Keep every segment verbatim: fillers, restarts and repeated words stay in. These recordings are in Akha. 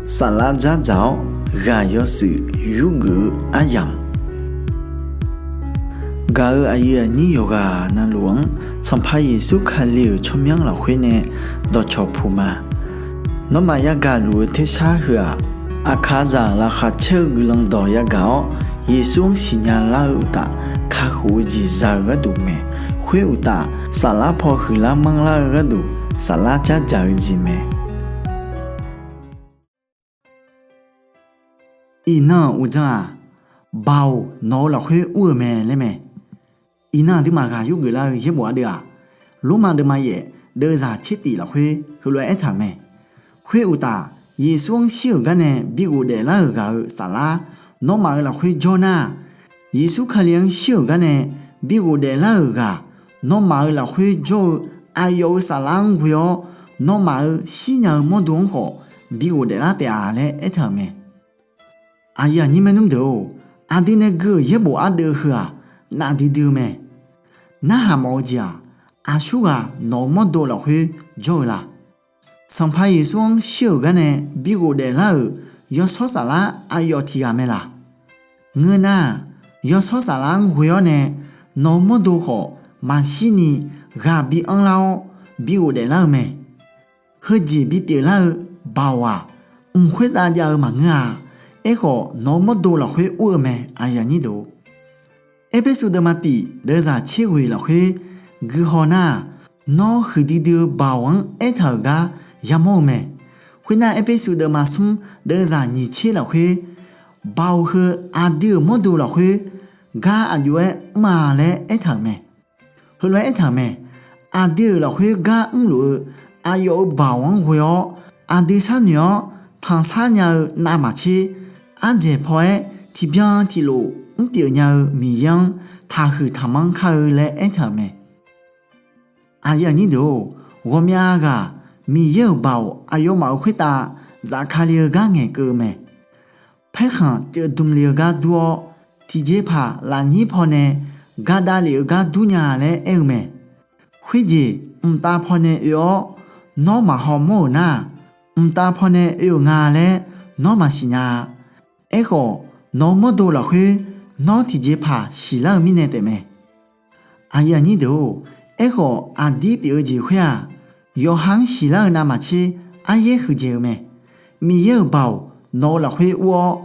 Saflar dzardzaq-awr ghaq yawshuif yurgeuf-eu aryamq, gaq-euq aqyuif aqnyir yawqghaq navluf-anr Sanqpaq Yeqsur Kali-euq tsawrmyanr lafkhoer nae dawqcawq puq ma. Nawmaf yagaq luf-eu tersar heu-aq, aqkaqzaq laqkhaq caer-eu guiqlanq dawq yagaq-awr, Yeqsur-anr siqnya lar-eu uqtaf, kakhof-eu jeq za-eu gharduq mae. Khoer uqtaf, saflar paw huiqlar manrlar-eu gharduq, saflar dzardzaq-eu jeq mae. Iqnan-euq uqdzan-aq, Baoq nawq-eu lafkhoer ur-eu mae laer mae. Iqnan aqduimaf ghaq yurgeuf lar-eu yaerbof ardeuv-aq, Lormav deuvma yaef deuvzaq tser tif lafkhoer heulof-aer aertaq-euq mae. Khoer uqtaf, Yeqsur-anr shir-euq gar nae bi ghofdaef lar-euq ghaq-euq saflar nawmaf-euq lafkhoer jawr nar-aq, Yeqsur Kali-anr shir-euq gar nae bi ghofdaef lar-euq ghaq nawmaf-euq lafkhoer jawr-eu aqyawf-euq saflar-anr ghoe-awr, nawmaf-euq shirnya-eu mawrdo-anr khawf bi ghofdaef lar taef-a laer aertaq-euq mae. Aqyuif aqnyir maernmr deuq-or, aqdui nae gui-euq yaerbof ardeuv heu-aq, nafdui dui-eu mae. Narhaq mawf-eu jeq-aq, aqsur ghaq nawq-eu mawrdo lafkhoer jawr-eu la? Sanqpaq Yeqsur-anr shir-euq gar nae bi ghofdaef lar-euq yawshawr saflar aqyawf tiq ghaq mae laq? Ngeur nar-aq, yawshawr saflar-anr ghoe-awr nae nawq-eu mawrdo khawf maqshir ni ghaq bi anrlar-awr bi ghofdaef lar-eu mae. Heujeq bipyeuf lar-eu Baoq-aq, mq khoertav jav-eu maqngeur-a. Aerkhawf, nawq-eu mawrdo lafkhoer ur-eu mae. Erpersu deuvma tif deuvzaq tser ghoeq lafkhoer guihaw nar-aq, nawr huiqdui dui-eu Baoq-anr aertaq-euq gar yamawr-eu mae. Khoernar, Erpersu deuvma smr deuvzaq nyiq tser lafkhoer, Baoq heu aqdui-euq mawrdo lafkhoer gar aqjox-aer mr-a laer aertaq-euq mae. Heulof-aer aertaq-euq mae. Aqdui-euq lafkhoer gar mrluf-eu aqyawf-euq Baoq-anr ghoe-awr, aqdui sharnoeq-awr tanqsar nya-eu navmaqtser, ardzaeq paw-aer tiqbyan tiqlof mrpyeuf nya-eu Miqyaer-anr taqhuiq taqmanr kar-eu laer aertaq-euq mae. Aqyuif aqnyir deuq-or, ghawqmya ghaq Miqyaer-euq Baoq aqyawfmaf-euq khoertav zafkale-eu gar ngaeqkeuv-eu mae. Paerkhanq tseuvdm le-eu gar dur-awr, tiqjeq paq lafnyir pawnae gadav lef-eu gar durnya laer aer-eu mae. Khoerjeq mqtav pawnae oe-awr nawr maqhaw mawr-euq nar-aq, mqtav pawnae oe-euq nga laer nawr maqsiq nya-a. Aerkhawf, nawq-eu mawrdo lafkhoer nawr tiqjeqpaq siqlar-eu mirnae taefmae. Aqyuif aqnyir deuq-or, aerkhawf aqdir pyeuf-eu jeq khoer-aq, yawqha-anr siqlar-eu navmaqtser aryaer huiqdzaeq-eu mae. Miqyaer-euq Baoq nawq-eu lafkhoer ur-awr,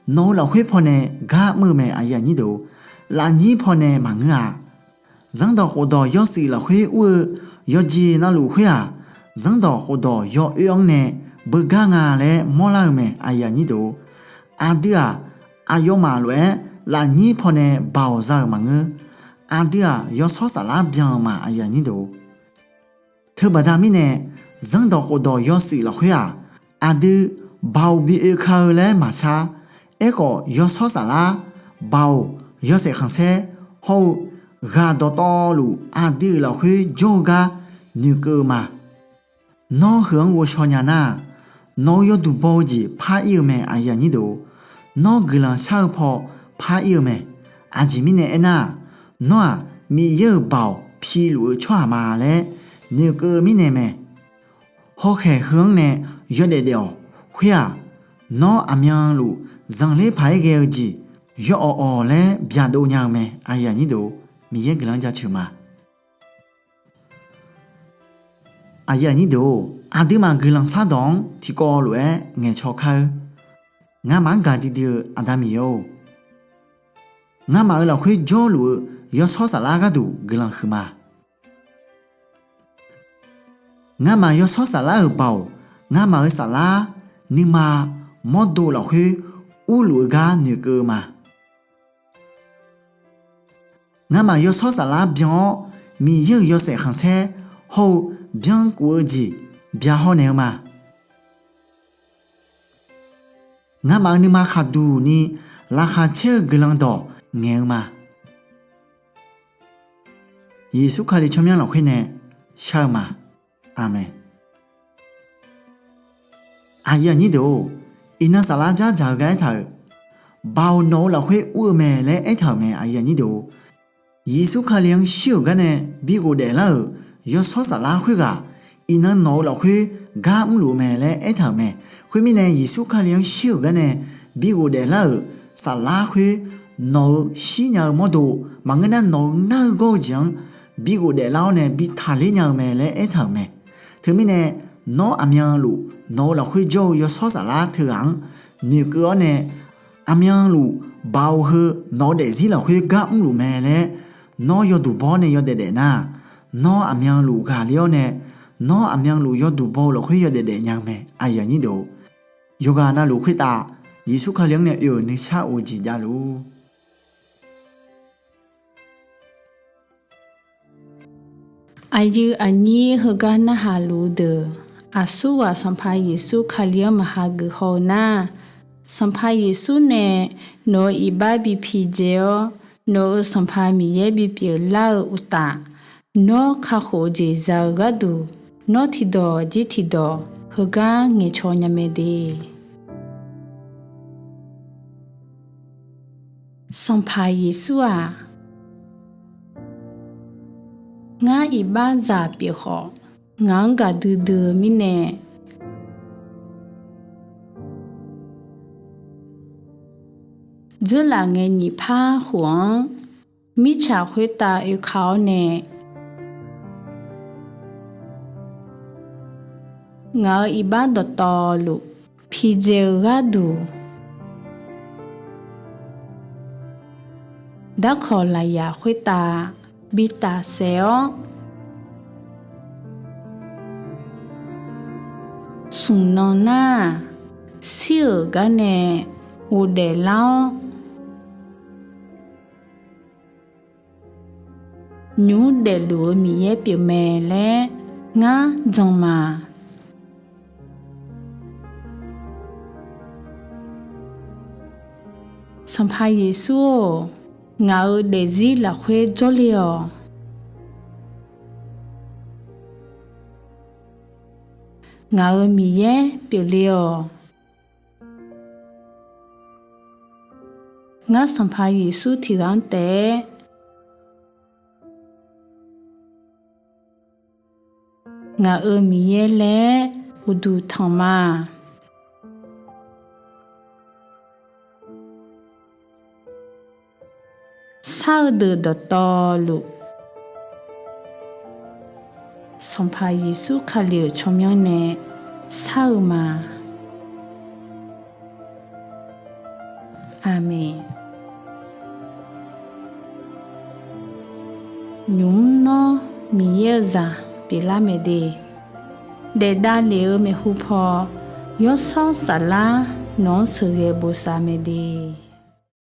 nawq-eu lafkhoer pawnae gar mr-eu mae. Lafnyir pawnae maqngeur-a. Zanrdawq khofdawq yawshuif lafkhoer ur-eu yawqjeq navluf khoer-aq, zanrdawq khofdawq yawoer-anr nae beugar nga laer mawrlar-eu mae. Aqdui-aq, aqyawfmaf lof-aer lafnyir pawnae Baoq za-euq maqngeur. Aqdui-aq, yawshawr saflar byan-eu ma. Teubaqda mirnae, zanrdawq khofdawq yawshuif lafkhoer-aq, aqdui Baoq bi oeka-eu laer maqshar. Aerkhawf, yawshawr saflar, Baoq, yawshaef khanqsaer hawr-eu ghaq dawqtawvluf aqdui-euq lafkhoer jawr-eu gar noeqkeuv-eu ma. Nawr heu-anr ghovshaw nya nar-aq, nawq-eu yawduq baw-eu jeq par-ir-eu mae. Nawr guiqlanq shar-eu paw par-ir-eu mae. Aqjeq mirnae aernar-aq, nawr-aq Miqyaer-euq Baoq piluf-eu tsawrhaq ma laer noeqkeuv-eu mirnae mae. Hawkhaeq heu-anr nae yawdaef daef-awq. Khoer-aq, nawr aqmyanluf zanqler paq-aer ghae-eu jeq yawawq awq laer byaqdov nya-eu mae. Miqyaer guiqlanq-anr jaceuq ma. Aqduimaf guiqlanq shardawq-anr tiqkawv lof-aer ngaeqcaw kar-eur. Ngamaf-anr gaqdui dui-eu Aqda Miqyaer-or, ngamaf-euq lafkhoer jawrluf-eu yawshawr saflar gharduq guiqlanq huiqma. Ngamaf yawshawr saflar-euq Baoq, ngamaf-euq saflar nuima mawrdo lafkhoer urluf-eu gar noeqkeuv-eu ma. Ngamaf yawshawr saflar byan-awr, Miqyaer-euq yawshaef khanqsaer hawr-eu byankuf-eu jeq byaqhaw naeq-eu ma. Ngamaf-euq nuima khaqduq ni laqkhaq caer-eu guiqlanq dawq ngaeq-eu ma. Yeqsur Kali tsawrmyanr lafkhoer nae shar-eu ma. Aqmeq. Aqyuif aqnyir deuq-or, iqnan saflar dzardzaq-eu gar aertaq-euq, Baoq nawq-eu lafkhoer ur-eu mae laer aertaq-euq mae. Yeqsur Kali-anr shir-euq gar nae bi ghofdaef lar-euq yawshawr saflar khoerghaq iqnan nawq-eu lafkhoer gar mrluf-eu mae laer aertaq-euq mae. Khoermirnae, Yeqsur Kali-anr shir-euq garnae bi ghofdaef lar-euq saflar khoer, nawq-eu shirnya-eu mawrdo, maqngeur nar nawq-eu ngar-eu gawr-eu jeq-anr bi ghofdaef lar-awr nae bi taqler nya-eu mae laer aertaq-euq mae. Teumirnae, nawr aqmyanluf nawq-eu lafkhoer jawr-eu yawshawr saflar teughaq-anr noeqkeuv-awr nae, aqmyanluf baoq heu nawq-eu daefzir lafkhoer gar mrluf mae laer nawr yawduq baw-awr nae yawdaef daef nar-aq, nawr aqmyanluf ghaqler-awr nae, nawr aqmyanluf yawduq baw-eu lafkhoer yawdaef daef nya-eu mae. Yawqghaq navluf khoertav Yeqsur Kali-anr nae oe-euq nuisar of-eu jeq javluf. Aqyuif aqnyir heugar narhaq luf-eu deuq, aqsurghaq Sanqpaq Yeqsur Kali-anr maqha geuf haw-eu nar, Sanqpaq Yeqsur nae nawq-euq iqbax bi pidzae-awr, nawq-euq Sanqpaq Miqyaer bipyeuf lar-eu uqtaf, nawr kakhof-eu jeq za-eu gharduq, nawr tiqdawq jir tiqdawq heugar ngaeqcaw nya mae de. Sanqpaq Yeqsur-aq, ngar iqbaxzaq pyeuf khawf, ngaq-anr gaqdui dui-eu mirnae, dzeurlaf ngae nyiq par khof-anr mirtsaq khoertav oeka-awr nae, ngaq-euq iqbax dawqtawvluf pidzae-eu gharduq, darkawq lafyaq khoertav bi tafsaef-awr, smq nan nar-aq, shir-euq garnae ghofdaef lar-awr, nymq mr daefluf-eu Miqyaer pyeufmae laer ngar jan ma. Sanqpaq Yeqsur-or, ngaq-euq daefzir lafkhoer jawrle-awq. Ngaq-euq Miqyaer pyeufle-awq. Ngar Sanqpaq Yeqsur tiqghaq-anr taef-aer ngaq-euq Miqyaer laer uqduq tanq ma. Shar-eu deuq dawqtawvluf, Sanqpaq Yeqsur Kali-euq tsawrmyanr nae shar-eu ma. Aqmeq. Nymq mr nawr Miqyaer-eu zaq pyeuflar mae de. Daefdav lef-eu maeqhu paw, Yawshawr Saflar nawq-anr sheuqghae bosav mae de.